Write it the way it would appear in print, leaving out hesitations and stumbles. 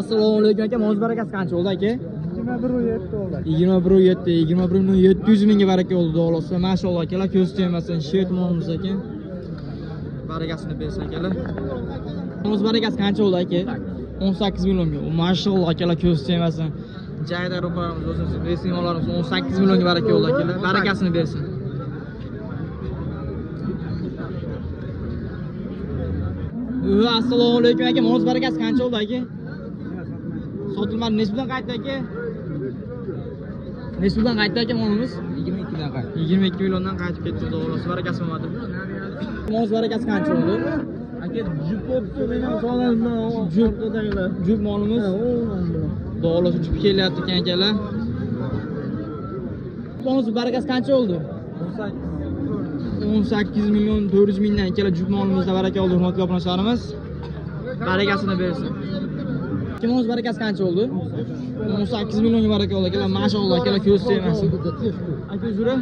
Assalomu alaykum aka, molimiz barakasi qancha bo'ldi aka? 21,7 oldi. 21,7, 21 million 700 mingga baraka bo'ldi, xudo xohlasa. Mashalloh akalar, ko'z tegmasin, shet molimiz ekan. Barakasini bersin akalar. Molimiz barakasi qancha bo'ldi aka? 18 millionga. Mashalloh akalar, ko'z tegmasin. Jaydar opalarimiz, o'zimiz resmiy mollarimiz 18 millionga baraka bo'ldi akalar. Barakasini bersin. Assalomu alaykum aka, molimiz barakasi qancha bo'ldi aka? Sotilmadi. Necha puldan qaytdi aka? Necha puldan qaytdi aka molimiz? 22 dan qaytdi. 22 milliondan qaytib ketdi, xudo xohlasa, barakasi bo'lmadi. Molimiz barakasi qancha bo'ldi? Aka, jup bo'pti, men ham solarman. Jup molimiz. Xudo xohlasa jup kelyapti ekan akalar. Molimiz barakasi qancha bo'ldi? 18 million 400 mingdan akalar jup molimizda baraka oldi, hurmatli obunachilarimiz. Barakasini bersin. Molimiz barakasi qancha bo'ldi? 18 millionga baraka oldi akalar, mashalloh akalar, ko'z tegmasin. Aka, uzra.